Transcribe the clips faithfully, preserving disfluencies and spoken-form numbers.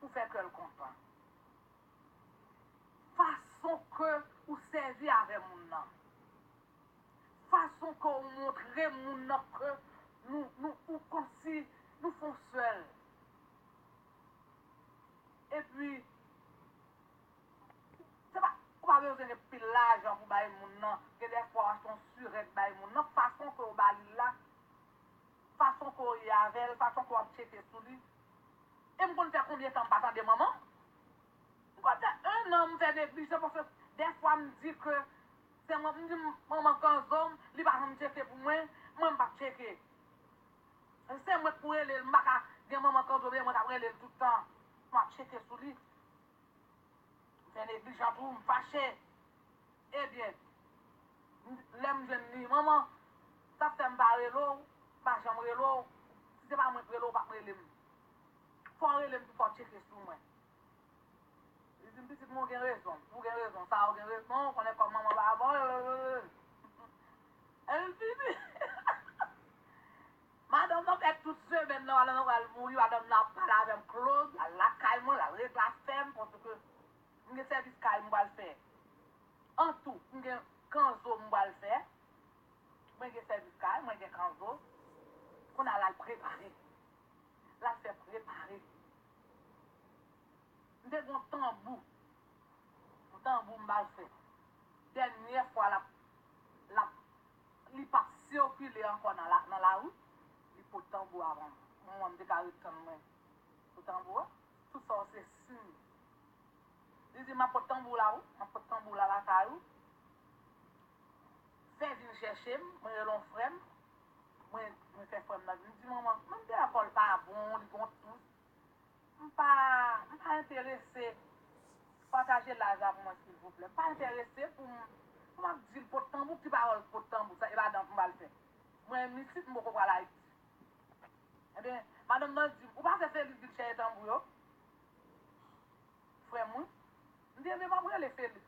pou fè kè l kontan. Fason ke ou sèvi avè moun nan. Fason ke ou montre moun nan ke nou, nou, ou kòmsi nou fè yon sèl. Epi, se pa, ou pa bezwen gen pil lajan pou bay moun nan. Gen de fwa w achte yon sirèt bay moun nan. Fason ke w ba li l la, fason ke w ye avè l, fason ke w ap tcheke sou li. E m konn fè konbyen tan m pa tande manman m? M konn fè en an m fè neglije, paske dèfwa m di ke se mwen, m di manman Kanzo, li pa janm tcheke pou mwen, mwen m p ap tcheke. Se mwen k pou rele l, m pa ka gen manman Kanzo, men mwen k ap rele l tout tan. M ap tcheke sou li. M fè neglijan tou, m fache. Ebyen, lè m jwenn li, manman, sa k fè m pa rele w, m pa janm rele w, si se pa mwen k rele w, ou p ap rele m. Fò w rele m pou fò w tcheke sou mwen. Li di m, pitit mwen, ou gen rezon. Ou gen rezon. Sa ou gen rezon. Ou konnen kòm manman pa bon. Epi l vini. Madanm nan fè tout semèn nan, madanm nan pral mouri, madanm nan ap pale avè m close, l al lakay mwen, l al regle afè m, paske m gen sèvis kay m pral fè. An tou, m gen kanzo m pral fè. Mwen gen sèvis kay, mwen gen kanzo. Kounye a l al prepare. L al fè prepare. M te gen yon tanbou. Yon tanbou m ba l fè. Dènyè fwa l ap, l ap, li p ap sikile ankò nan la, nan lari, li pot tanbou a ban m. Mwen, m te ka ret tann mwen sou tanbou a. Tout sa yo se siy. Li di, "M ap pot tanbou la, wi. M ap pot tanbou la lakay ou. Fè vin chèche m, mwen rele yon frè m. Mwen, mwen fè frè m nan vin." M di, "Manman, mwen m te akò l pa bon, li gon tous." M pa, m pa enterese. Pataje live la pou mwen, silvouplè. M pa enterese pou m, pou m ap di l pot tanbou, ki pawòl pot tanbou, sa, e pa dans m pral fè. Mwen, misit, m poko pral Ayiti. Ebyen, madanm nan di m, "Ou pa fè Felix vin chèche tanbou yo?" Frè m, wi. M di, "Ebyen, m ap rele Felix."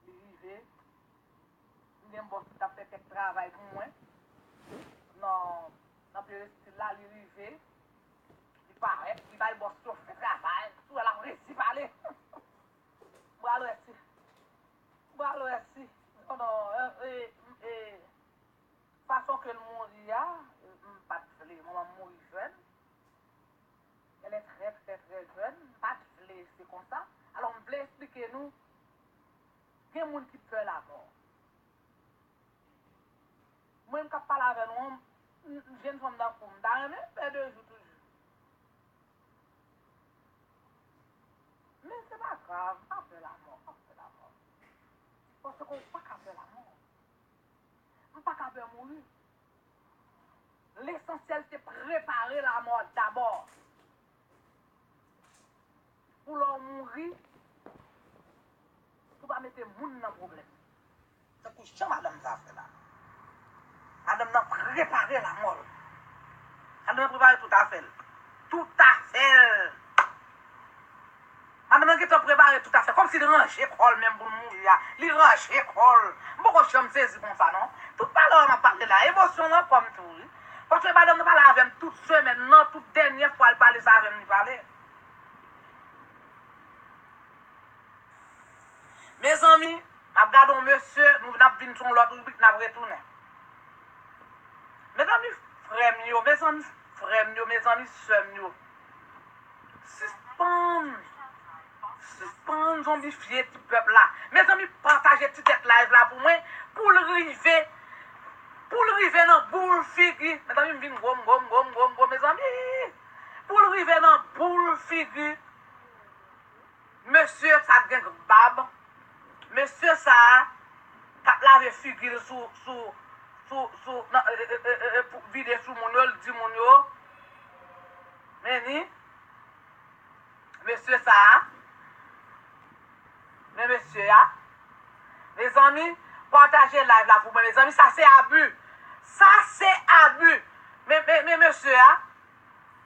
Li rive. M gen bòs ki t ap fè kèk travay pou mwen nan, nan peristil la, li rive. Li parèt, li bay bòs yo fè travay. Sou wè l ap resi pale. M pral wè si, m pral wè si, non, non, e, e, e, fason ke l mouri a, m pa t vle manman m mouri jèn. Elle est très, très, très jeune. M pa t vle se konsa. Alò, m vle eksplike nou, gen moun ki pè lamò. Mwen, m k ap pale avè nou an, m, m, jenn fanm tankou m, m ta renmen pè de jou toujou. Men se pa grav, m pa pè lamò, m pa pè lamò. Paske w pa ka pè lamò. M pa ka pè mouri. Lesansyèl se prepare lamò dabò. Pou lè w mouri, pou pa mete moun nan pwoblèm. Tankou jan madanm sa fè la. Madanm nan prepare lamò l. Madanm nan prepare tout afè l. Tout afè l. Madanm nan gentan prepare tout afè, kòmsi li ranje kò l menm pou l mouri a. Li ranje kò l. M poko janm sezi konsa, non. Tout pale yo m ap pale la, emosyon nan pran m tou, wi. Paske madanm nan pale avè m tout semèn nan, tout dènyè fwa l pale sa avè m, li pale. Mezanmi, n ap gade yon mesye, nou, n ap vin sou yon lòt ribrik, n ap retounen. Mezanmi, frè m yo, mezanmi, frè m yo, mezanmi, sè m yo. Sispann, sispann zonbifye ti pèp la. Mezanmi, pataje ti tèt live la pou mwen, pou l rive, pou l rive nan boul figi. Mezanmi, m vin gwo, m gwo, m gwo, m gwo, m gwo, mezanmi. Pou l rive nan boul figi. Mesye sa k gen bab, mesye sa a k ap lave figi l sou, sou, sou, sou, nan, e, e, e, e, e, pou vide sou moun yo, l di moun yo, men ni, mesye sa a, men mesye a, mezanmi, pataje live la pou mwen, mezanmi, sa se abi, sa se abi, men, men, men mesye a,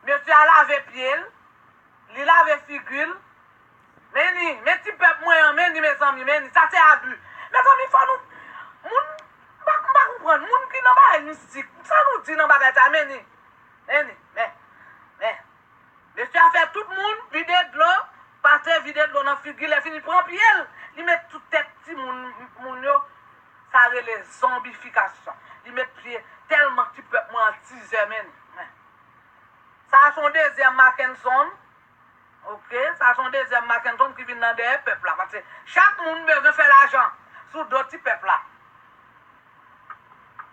mesye a lave pye l, li lave figi l. Men ni, men ti pèp mwen an, men ni, mezanmi, men ni, sa se abi. Mezanmi, fò nou, moun, m pa, m pa konprann, moun ki nan bagay mistik, sa nou di nan bagay sa, men ni, men ni, men, men, figi, lè fini pran pye l, li met tout tèt timoun, moun yo, sa rele zonbifikasyon. Li met pye tèlman ti pèp mwen an tizè, men. Sa a se yon dezyèm Mackenson. Oke, sa se yon dezyèm Mackenson ki vin nan dèyè pèp la, paske chak moun bezwen fè lajan sou do ti pèp la.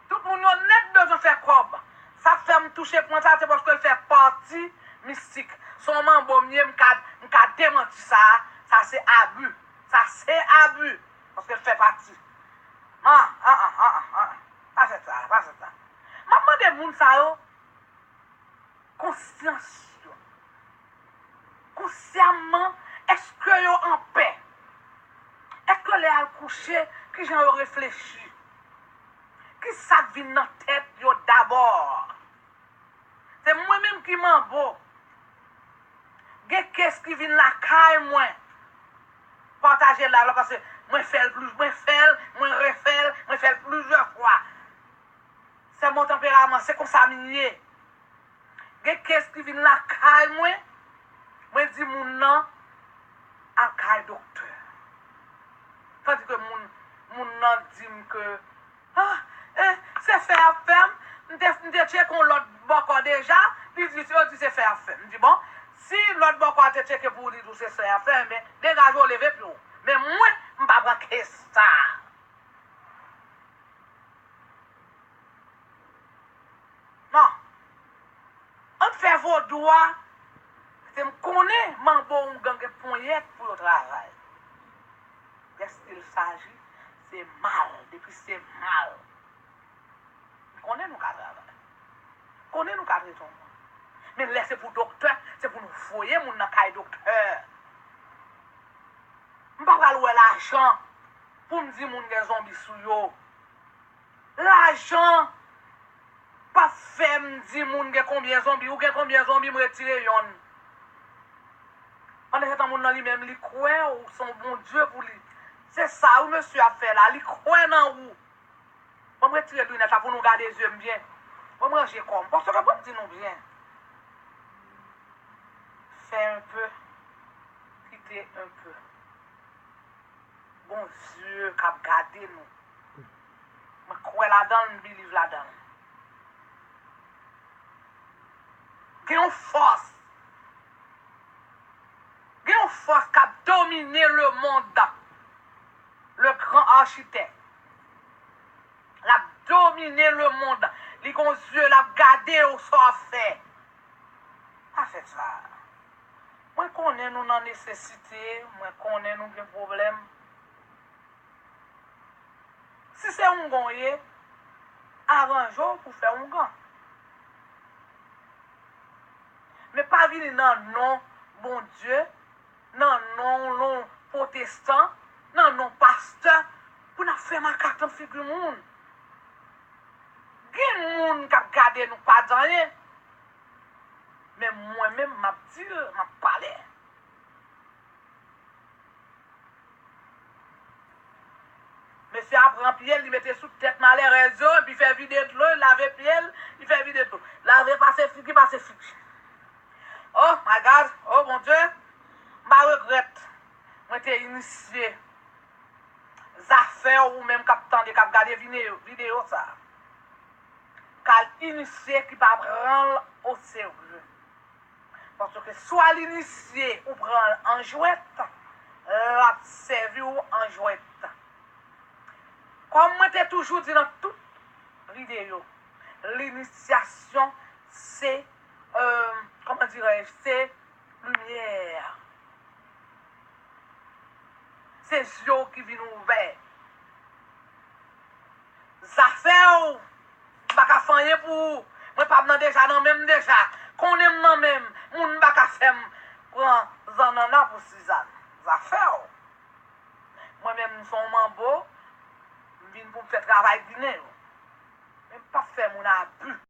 Tout moun yo nèt bezwen fè kòb. Sa k fè m touche pwen sa, se paske l fè pati mistik. Se yon manbo m ye, m ka, m ka demanti sa, sa se abi. Sa se abi, paske l fè pati. Ah, ah, ah, ah, ah, ah. Pa fè sa, pa fè sa. M ap mande moun sa yo, konsyans yo. Konsyèman, èske yo anpè? Èske lè y al kouche, kijan yo reflechi? Kisa k vin nan tèt yo dabò? Se mwen menm ki manbo. Gen kes ki vin lakay mwen. Pataje live la, paske mwen fè l plis, mwen fè l, mwen refè l, mwen fè l plizyè fwa. Se mon tanperaman, se konsa m ye. Gen kes ki vin lakay mwen, mwen di moun nan al kay doktè. Tandike moun, moun nan di m ke, ah, eh, se fè y ap fè m, m te, m te tcheke yon lòt bòkò deja, li di, yo di se fè y ap fè m. M di, bon, si lòt bòkò a te tcheke pou ou, li di w se fè y ap fè, enben, degaje w, leve pye w. Men mwen, m pa pran kes sa a. Non. Ann fè vodou a, se m konnen manbo oungan gen ponyèt pou yo travay. Dèske l saji, se mal, depi se mal. M konnen nou ka travay. Konnen nou ka trete yon moun. Men lè se pou doktè, se pou nou voye moun nan kay doktè. M pa pral wè lajan pou m di moun gen zonbi sou yo. Lajan p ap fè m di moun gen konbyen zonbi. Ou gen konbyen zonbi, m retire yonn. Pandan se tan moun nan li menm, li kwè ou se yon Bondye pou li. Se sa wi mesye ap fè la, li kwè nan ou. Ban m retire linèt la pou nou gade zye m byen. Ban m ranje kò m, paske ban m di nou byen. Fè un peu, kite un peu. Bondye k ap gade nou. Mwen kwè ladan l, m biliv ladan l. Gen yon fòs. Gen yon fòs k ap domine lemonn. Le grand architecte. L ap domine lemonn. Li gon zye, l ap gade w sa w ap fè. Pa fè sa. Mwen konnen nou nan nesesite, mwen konnen nou gen pwoblèm. Si se oungan w ye, aranje w pou fè oungan. Men pa vini nan non Bondye, nan non, non pwotestan, nan non pastè, pou n ap fè makak nan figi moun. Gen moun k ap gade nou pa di anyen, men mwen menm, m ap di l, m ap pale. Mesye a pran pye l, li mete sou tèt malerèz yo, epi fè vide dlo, li lave pye l, li fè vide dlo. Lave pase figi, pase figi. Oh my God, oh Bondye, m pa regrèt mwen te inisye Zafè w, ou menm k ap tande, k ap gade videyo, videyo sa a, k al inisye, ki pa pran l oserye. Paske swa l inisye ou pran l an jwèt, l ap sèvi w an jwèt. Kòm mwen te toujou di nan tout videyo, linisyasyon se, euh, kòman dirèj, se limyè. Se zye w ki vin ouvè. Zafè w, m pa ka fè anyen pou ou. Mwen pa nan deja nan men m deja. Konnen m nan men m. Moun pa ka fè m pran zannanna pou sizann. Zafè w. Mwen menm, m se yon manbo, m vin pou m fè travay ginen yo. Men m p ap fè moun abi.